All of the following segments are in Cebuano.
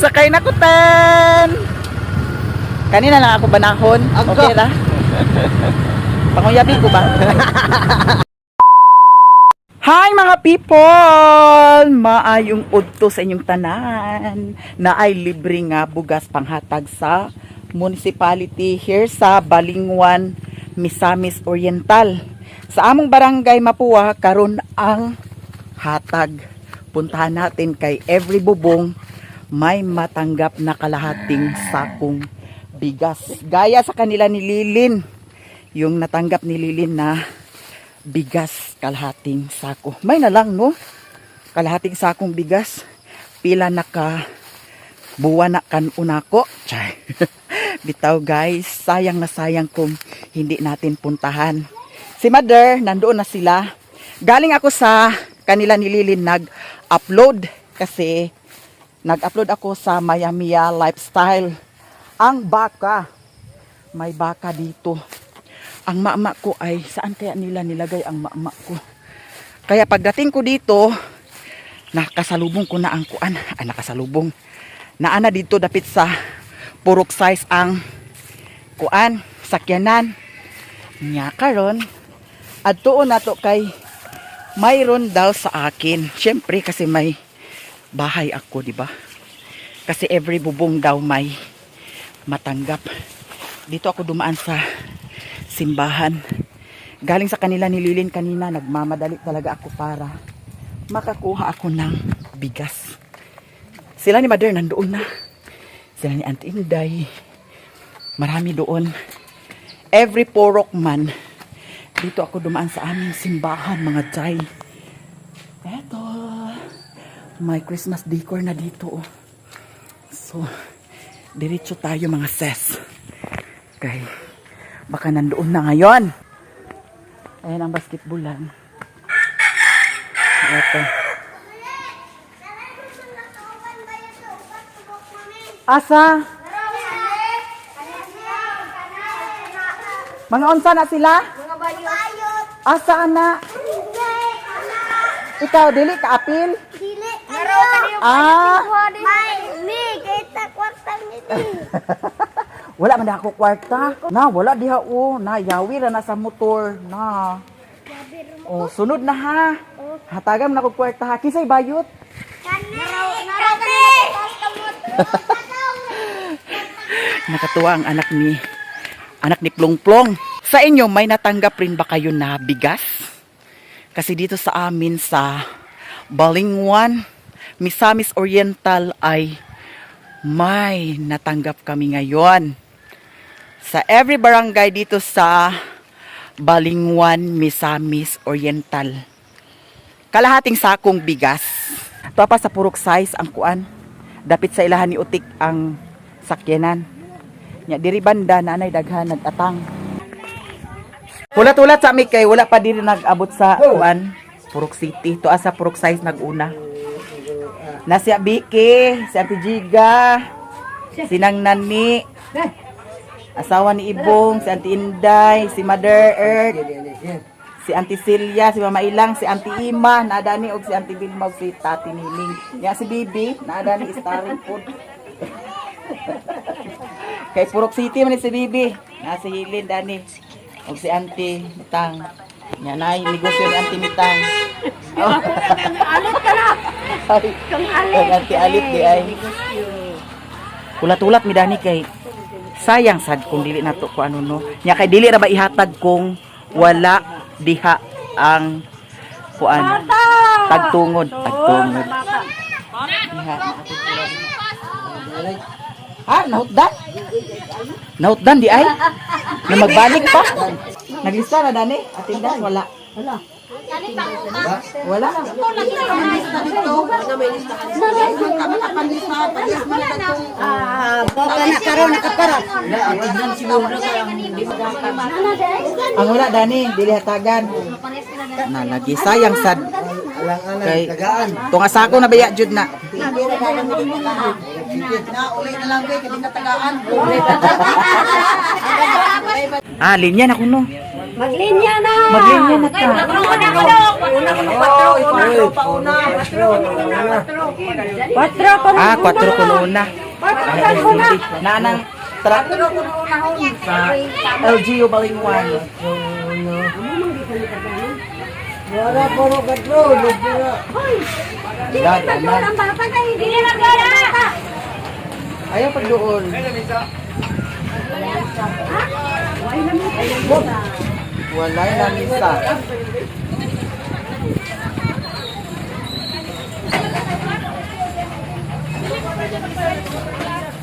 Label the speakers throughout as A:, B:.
A: Sakay na ko tan. Kanina lang ako banahon. Okay ra? Panguyabi ko ba? Hi, mga people! Maayong udto sa inyong tanan na ay libre nga bugas panghatag sa municipality here sa Balingwan, Misamis Oriental. Sa among barangay Mapua karon ang hatag. Puntahan natin kay every bubong may matanggap na kalahating sakong bigas. Gaya sa kanila ni Lilin, yung natanggap ni Lilin na bigas kalahating sako. May na lang, no? Kalahating sakong bigas. Pila na ka buwan na kan unako. Chay. Bitaw, guys, sayang na sayang kung hindi natin puntahan. Si Mother, nandoon na sila. Galing ako sa kanila ni Lilin, nag-upload kasi nag-upload ako sa Mayamia Lifestyle. Ang baka. May baka dito. Ang mama ko ay, saan kaya nila nilagay ang mama ko? Kaya pagdating ko dito, nakasalubong ko na ang kuan. Ay, nakasalubong. Naana dito dapit sa purok size ang kuan, sakyanan. Nya karon, adtuon nato kay mayroon daw sa akin. Syempre kasi may bahay ako, di ba? Kasi every bubong daw may matanggap. Dito ako dumaan sa simbahan. Galing sa kanila ni Lilin kanina, nagmamadali talaga ako para makakuha ako ng bigas. Sila ni Mother nandoon na. Sila ni Auntie Inday. Marami doon. Every porok man. Dito ako dumaan sa aming simbahan, mga jay. Eto. May Christmas decor na dito, oh. So, diretso tayo, mga ses. Kay, baka nandoon na ngayon. Ayan ang basketballan. Eto. Asa? Mga unsa na sila?
B: Mga bayot.
A: Asa ana? Ikaw dili ka apil?
B: Dili kayo.
A: Ah,
B: May mi kita kwarta ni di.
A: Wala man ako kwarta. Na wala diha oh, na yawi ra na sa motor na. Oh, sunod na ha. Hatagan mo na kog kwarta ha. Kinsay bayot?
B: Kani.
A: Nakatuwa ang anak ni Plongplong. Sa inyo, may natanggap rin ba kayo na bigas? Kasi dito sa amin sa Balingwan, Misamis Oriental ay may natanggap kami ngayon. Sa every barangay dito sa Balingwan, Misamis Oriental. Kalahating sakong bigas. Ito pa sa purok size ang kuan. Dapit sa ilahan ni Utik ang sakyanan. Nya diri banda nanay daghan nagatang. Hulat-hulat sa mi kay wala pa diri nag-abot sa kuan. Purok City. To asa purok size naguna. Na si Abiki, si Ate Giga, si Nang Nani, asawa ni Ibong, si Auntie Inday, si Mother Earth, si Auntie Celia, si Mama Ilang, si Auntie Ima, naadani og si Auntie Vilma og si Tati Nining. Nya si Bibi, naadani starring food. Kay Purok City man ni si Bibi. Na si Hilin dani. Og si Auntie Mitang. Nya nay negosyo ni Auntie Mitang. Oh.
B: Alit ka na.
A: Ay,
B: Kang alit.
A: Kang Auntie Alit di ay. Hulat-hulat mi dani kay sayang sad kung dili nato ko ano no. Nya kay dili ra ba ihatag kung wala diha ang kuan tagtungod tagtungod. Diha. Ha, nahutdan? Nahutdan di ay? Na magbalik pa? Naglista na dani? Atindan wala. Wala. Wala.
B: Ah, baka na karon nakapara.
A: Ang wala dani, dili hatagan. Na lagi sayang sad. Kay tunga sako na baya jud na. Ah, linya na kuno.
B: Maglinya na.
A: Maglinya na ta.
B: Patro ko.
A: Ah, 4 kuno una. Nanang truck sa LGU Balingwan.
B: Wala puro kadlo.
A: Dada na.
C: Dili magdala.
A: Ayaw pagduol. Walay lamisa.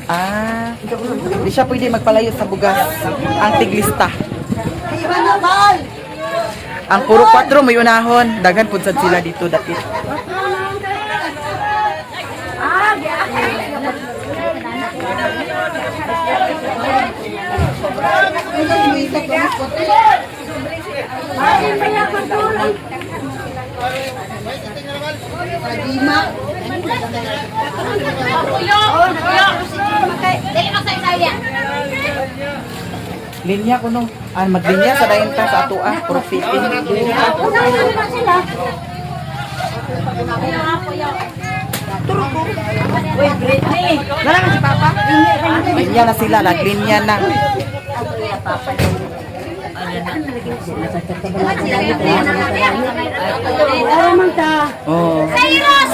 A: Ah, di siya pwede magpalayo sa bugas. Ang tiglista. Ang puro 4 may unahon. Daghan pud sad sila dito dapit.
C: Puyo, puyo. Dili magsaysaya.
A: Linya kuno. Ah, maglinya sa dayon ta sa atoa, puro fitting.
C: Una na sila.
A: Linya na sila, naglinya na.
B: Ara man ta.
A: Oh,
C: Cyrus!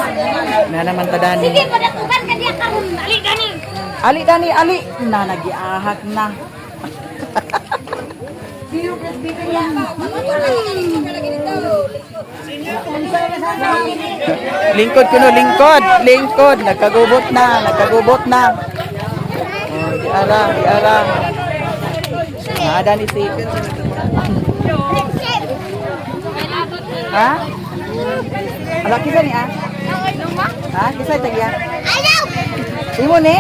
A: na naman ta dani.
C: Sige, padatugan ka diya karon. Ali gani.
A: Ali dani, ali. Na nagiahak na. Lingkod kuno, lingkod, lingkod. Nagkagubot na, nagkagubot na. Oh, di ara, di ara. Ah, dani si. Ha? Ala kisa ni ah? Ha? Kisa tagya?
C: Ayaw!
A: Imo ni?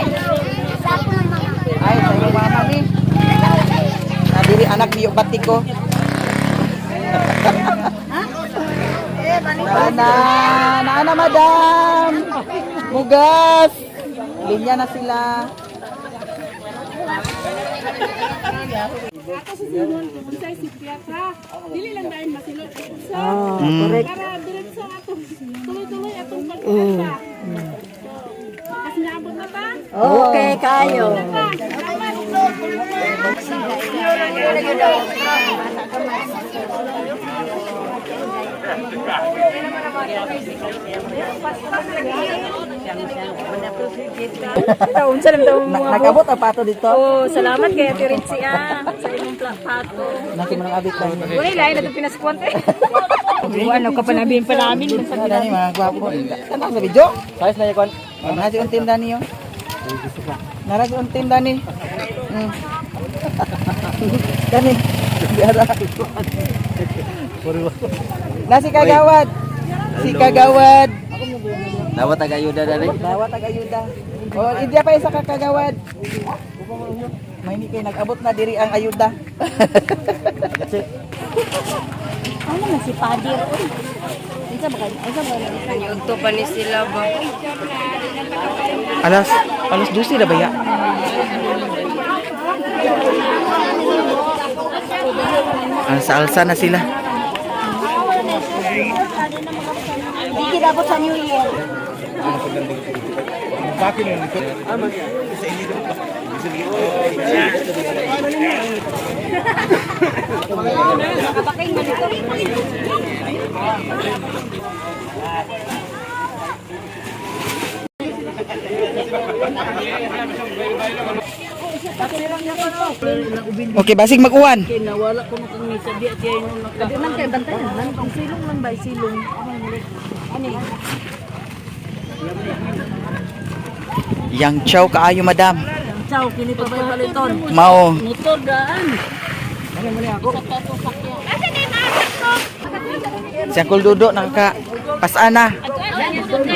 A: Ay, sa iyong mama ni. Nadiri anak ni bati ko. Naana, naana madam. Mugas. Linya na sila.
D: Ako sa Simon, unsay si Piaka. Dili lang dahil masilot sa
B: Correct.
D: para diretso atong tuloy-tuloy atong pagkanta. Kasi naabot na ta.
B: Okay kayo.
D: Unsa lang daw
A: Nag-abot ang pato dito.
D: Oh, salamat kay Ate Ritzy ah sa imong pato.
A: Nasi mo nang abit lang.
D: Wala lain na itong pinaskuan eh. Ano ka panabihin pa namin.
A: Ano dani mga gwapo. Saan ka sa video? Sayos na yakon. Nara si untim dani yo. Nara si untim dani. Dani. Biara. Na si Kagawad. Si Kagawad.
E: Dapat tagayuda dali.
A: Dawat tagayuda. Oh, hindi pa isa ka Kagawad. May ni kay nag-abot na diri ang ayuda.
C: Ano man si Padir? Uy. Unsa ba kay? Unsa ba kay?
F: Ugto pa ni sila ba?
A: Alas alas 12 na ba ya? Alsa-alsa na sila.
C: Di kita abot sa New Year.
A: Okay, basig mag-uwan.
D: Di man kay bantayan man ang silong lang ba silong.
A: Yang chow kaayo, madam.
D: Ciao kini pa bay paliton.
A: Mao.
D: Motor daan.
A: Si Uncle Dudo nakaka pasana.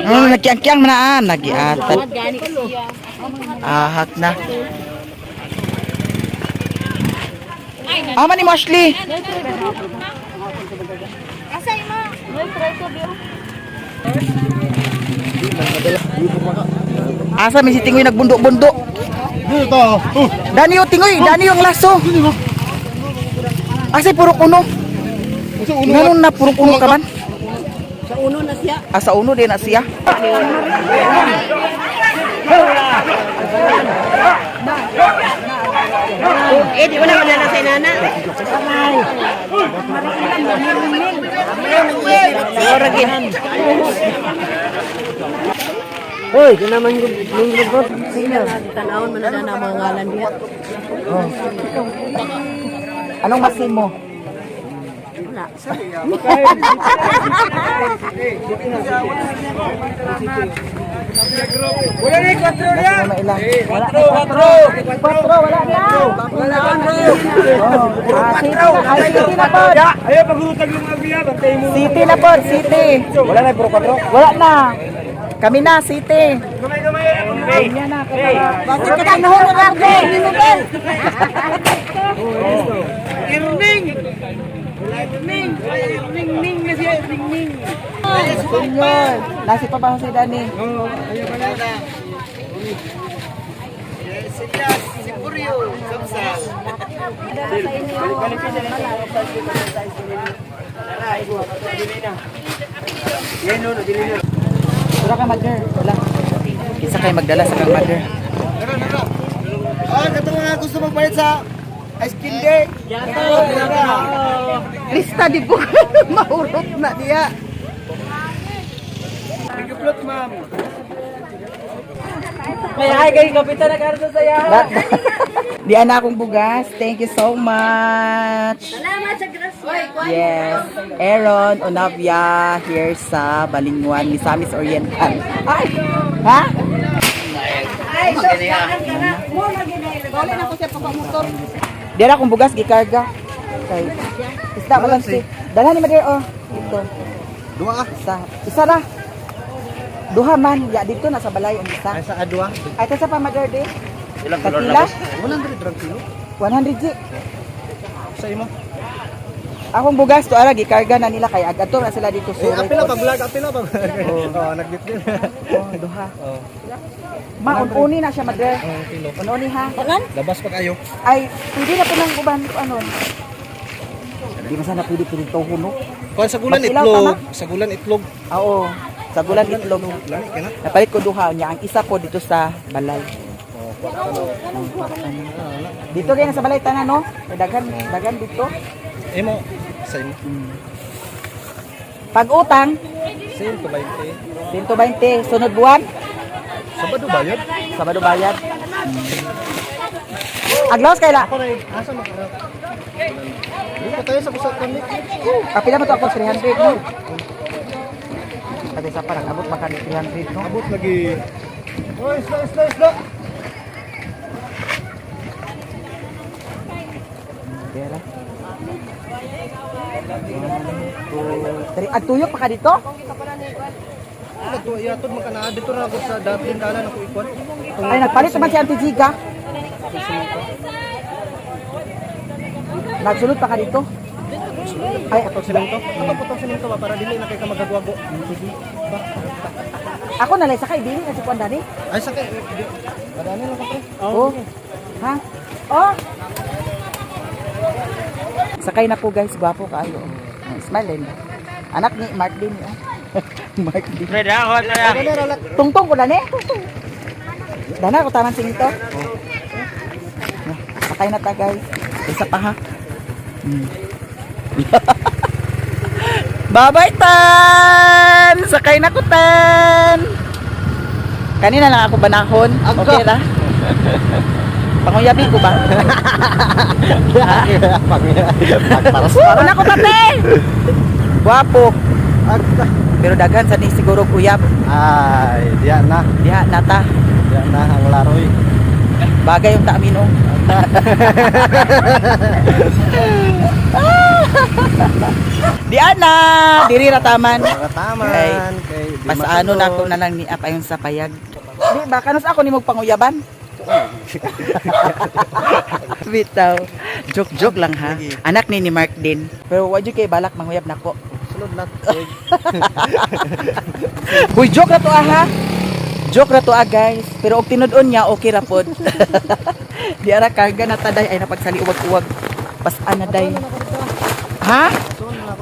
A: Nagkiang-kiang man ah, nagiatat. Ahak na. Ama ni mo Ashley. Asa mi si Tingoy nagbundok-bundok? Dani yo Tingoy, dani yung laso. Asa purok uno? Nganon na purok uno ka man?
B: Sa uno na siya.
A: Ah, sa uno din na siya.
B: Eh, di wala wala na sa inana.
E: Hoy, di naman yung linggo.
B: Tanawon man na na mga ngalan diha.
A: Anong masimo?
E: Wala na 4 niya.
A: Wala na 4. 4 wala na. Wala na. Ay, city na po.
E: Ayaw pagutag yung abiya, bantay mo.
A: City na po, city.
E: Wala na puro 4.
A: Wala na. Kami na, city.
E: Gamay gamay na.
A: Kanya na,
B: Bakit ka tanahon na lang
E: Irning. Irning. Irning ning na siya, irning ning.
A: Senyor, nasi pa ba si Dani? Wala ka mother, wala. Kinsa kay magdala sa kang mother?
E: Ah, katong nga gusto magpalit sa ice cream day.
A: Lista di po mahurot na diya.
E: Bigplot, ma'am.
A: May ay kay kapitan na karto sa iya. Di ana akong bugas. Thank you so much.
C: Salamat sa grasya.
A: Yes. Aaron Onavia here sa Balingwan, Misamis Oriental. Ay! Ha?
B: Ay, so saan ka na? Mo na ginay. na ko siya pagkamotor.
A: Di ra akong bugas gikarga. Kay isda ba lang si. Dalhan ni Madir oh. Dito.
E: Dua.
A: Isa. Isa ra. Duha man ya dito na sa balay ang isa.
E: Ay sa adwa.
A: Ay ta sa pa Madir di. Ilang kilo?
E: 100 drag kilo.
A: 100 G.
E: Sa imo.
A: Akong bugas to ara gikarga na nila kay agadto na sila dito
E: Eh,
A: suroy.
E: apila pag vlog, apila pag. Oh, nagbit din.
A: Oh, duha.
E: Oh.
A: Ma, ununi na siya madre.
E: Oh, kilo.
A: Ununi ha.
E: Labas pa kayo.
A: Ay, pwede na po ng uban ko ano. Di man sana pwede pwede to no.
E: Kuan sa gulan
A: Magsilaw,
E: itlog,
A: tama?
E: sa gulan itlog.
A: Ah, Oo. Sa gulan itlog.
E: Lami ka na.
A: Napalit ko duha niya. Ang isa ko dito sa balay. Dito kayo na sa balay tanan no. May Daghan daghan dito.
E: Imo sa imo.
A: Pag utang
E: 120.
A: 120 sunod buwan.
E: Sabado bayad?
A: Sabado bayad. Aglaos kay la.
E: Ako na asa man ka? Di pa tayo sa kusat kami.
A: Kapila mo to ako 300 no. Pati sa parang abot baka ni 300 no.
E: Abot lagi. Oy, isla isla isla.
A: Pera. One, two, three. At tuyok pa ka dito?
E: Nagtuwa man ka na dito ra ako sa dating dalan ako ikon.
A: Ay, nagpalit naman si Auntie Giga. Nagsulod pa ka dito? Ay,
E: Putong simento. Ato putong simento ba para dili na kay ka magagwago.
A: ako nalay sa kay dili na si Kuan Dani.
E: Ay sa kay. Padani lang ka pre.
A: Oh. Ha? Oh. Sakay na po guys, gwapo kaayo. Oh, smile din. Anak ni Mark din oh. Mark din. Tungtong ko dani. Dana ko taman singito. Sakay na ta guys. Isa pa ha. Bye-bye tan. Sakay na ko tan. Kanina lang ako banahon. Okay ra? Panguyabi ko ba? Una ko tate. Gwapo. Pero daghan sa ni siguro uyab.
E: Ay, diya na.
A: Diha nata.
E: Diya na ang laroy.
A: Bagay yung taamin oh. Di ana, diri ra taman.
E: Para taman
A: Kay,
E: kay di
A: Mas ano na ako na lang ni Ap ayon sa payag. Di ba kanus ako ni panguyaban? Bitaw. Joke joke lang ha. Anak ni Mark din. Pero wa jud kay balak manguyab nako.
E: Sunod na.
A: Huy, joke ra to ah, ha. Joke ra to ah, guys. Pero og tinud-on niya okay ra pod. Di ara karga na taday ay napagsali uwag-uwag. Pas-an na day. Ha?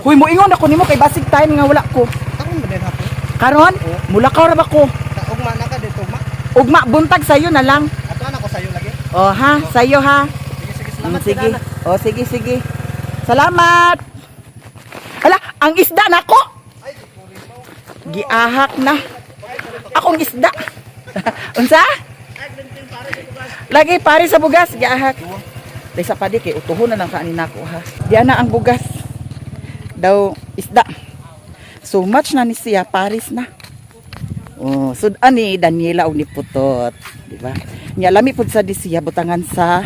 A: Huy, moingon ako nimo kay basig time nga wala ko.
E: Karon ba din hapon?
A: Karon, mulakaw ra ba ko?
E: Ugma na ka dito, ugma.
A: Ugma buntag sayo na lang.
E: Ato na ko sayo lagi.
A: Oh ha, sayo ha.
E: Sige, sige,
A: Mm, sige. Oh, sige, sige. Salamat. Ala, ang isda nako. Giahak na. Akong isda. Unsa? Lagi pare sa bugas, giahak. Daysa pa di kay utuhon na lang kaani nako ha. Diya na ang bugas. Daw isda. So much na ni siya paris na. Oh, sudan ni Daniela og ni Putot, di ba? Nya lami pud sa di siya butangan sa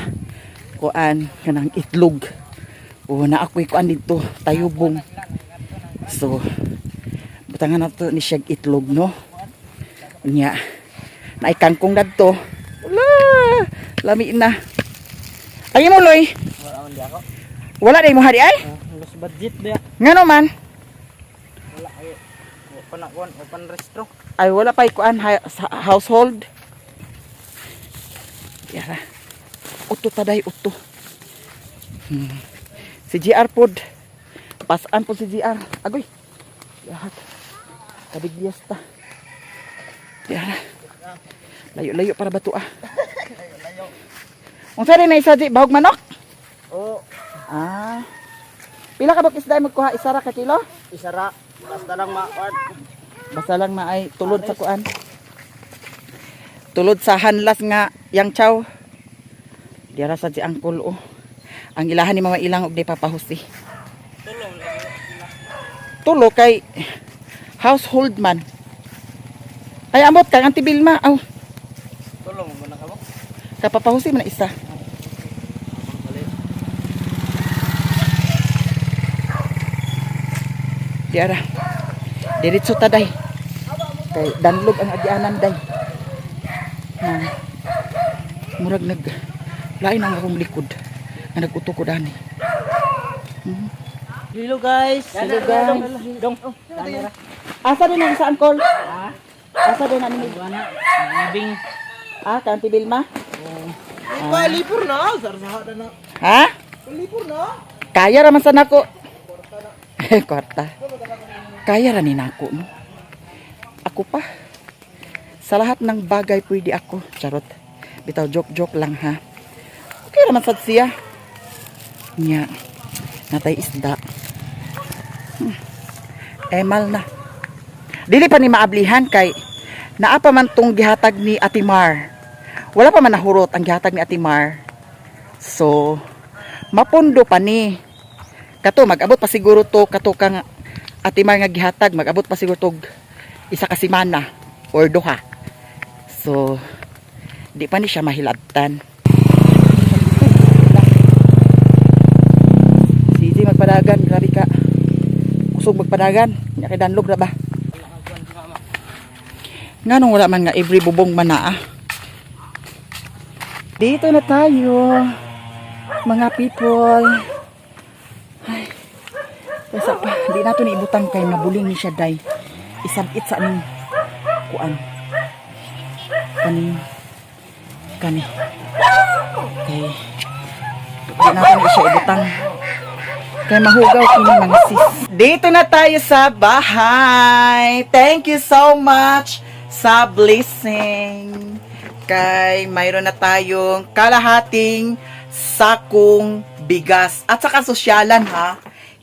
A: kuan kanang itlog. Oh, na ako'y kuan dito, tayubong. So, butangan nato ni siya itlog, no? Nya, naay kangkong dadto. Wala, lami na. Ay mo, Loy. Wala day mo hari ay?
E: Los budget ba?
A: Ngano man?
E: Open na kuan, open restro.
A: Ay wala pa kuan household. Yara. Uto taday uto. Si GR pod. Pasaan po si GR. Agoy. Lahat. Kabigyas ta. Yara. Layo-layo para bato ah. Unsa rin na isa di bahog manok?
E: Oh,
A: Ah. Pila ka ba isda magkuha isa ra ka kilo?
E: isara. Basta lang ma-kuan.
A: Basta lang maay tulod sa kuan. Tulod sa hanlas nga yang chow. Diara sa si angkol oh. Ang ilahan ni Mama Ilang og di papahusi. Tulo kay household man. Ay amot kang Auntie Vilma. Aw,
E: Tulong mo na kamo.
A: kapapahusi man na isa. Diara. Diretso ta day. Kay danlog ang agianan day. Na murag nag lain ang akong likod nga naguto ko dani.
E: Hello guys.
A: Hello guys.
E: Dong.
A: Asa din ang saan call? Asa din ang
E: Wala. Ibing.
A: Ah, ka Auntie Vilma?
E: Ah. Lipur na. Sarsa na.
A: Ha?
E: Lipur na.
A: Kaya ra man sa nako. Kwarta. Kaya ra ni nako no. Ako pa. Sa lahat ng bagay pwede ako. Charot. Bitaw joke-joke lang ha. Okay ra man sad siya. Nya. Natay isda. Emal na. Dili pa ni maablihan kay naa pa man tong gihatag ni Ate Mar. Wala pa man nahurot ang gihatag ni Ate Mar. So, mapundo pa ni. Kato mag-abot pa siguro to kato kang Ate Mar nga gihatag, mag-abot pa siguro tog isa ka semana or duha. So, di pa ni siya mahilabtan. Sige, magpadagan, grabe ka. Kusog magpadagan, nya kay danlog ra ba? Nganong wala man nga every bubong man naa. Dito na tayo, mga people. Ay, basta pa, di nato ni ibutang kay mabuling ni siya day. Isabit sa anong kuan. Kaning kani. Kay di nato ni siya ibutang. Kay mahugaw kini mga sis. Dito na tayo sa bahay. Thank you so much sa blessing. Kay mayroon na tayong kalahating sakong bigas at saka sosyalan ha.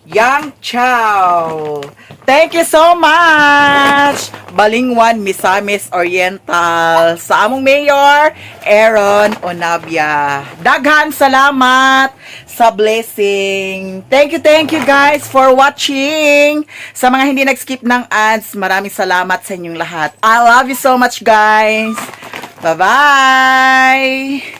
A: Yang Chow. Thank you so much. Balingwan, Misamis Oriental. Sa among mayor, Aaron Onabia. Daghan salamat sa blessing. Thank you guys for watching. Sa mga hindi nag-skip ng ads, maraming salamat sa inyong lahat. I love you so much guys. Bye-bye!